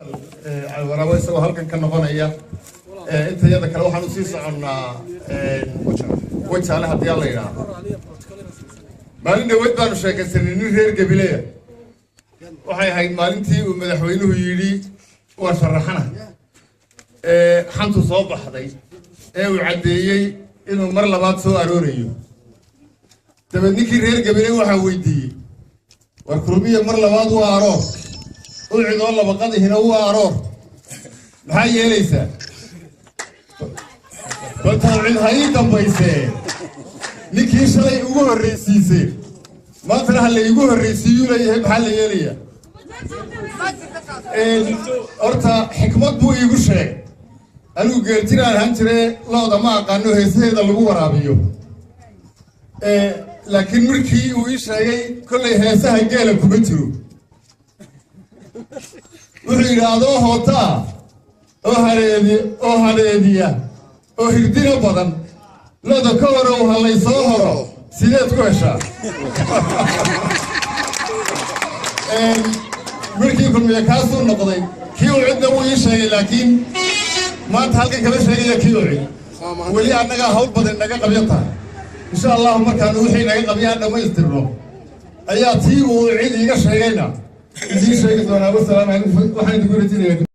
Waraabo isagoo halkan ka noqonaya. Inta yada kale waxaan usii soconnaa Wajaale, haddii alla yidhaahdo. Maalin dhaweyd baanu sheekaysanay nin reer Gabileya. Waxay ahayd maalintii uu madaxweynuhu yidhi waa sharaxana, xantu soo baxday ee uu caddeeyey inuu mar labaad soo aroorayo. Dabeed ninkii reer Gabiley waxaa weydiiyey: "War, Kulmiya mar labaad waa aroor, UCID oo labaqadihina waa aroor, maxaa yeelaysaa?" "Bal tawcid ha ii dambaysee, ninkii shalay ugu horraysiisay maantana ha la iigu horraysiiyuu leeyahay, maxaa la yeelayaa?" Horta xikmad buu iigu sheegay. Anigu geeljiraan ahaan jire, looda ma aqaano heesaheeda lagu waraabiyo, laakiin markii uu ii sheegay kollay heesaha geela kuma jiro. Wuxuu yidhi: "Adoo hootaa oo hareedi oo hareediya oo hirdina badan, looda ka horow hallay soo horo, sideed ku heshaa?" Markii Kulmiye kaasuu noqday, kii UCIDna wuu ii sheegay, laakiin maanta halkan kama sheegaya kii UCID. Weli annagaa hawl badan naga qabyo tahay. Insha Allahu markaanu wixii naga qabyaan dhammaystirno ayaa tii uu cid iiga sheegayna idiin sheegi doonaa. Wasalaamu calaykum. Waxaan idinku rajinaya.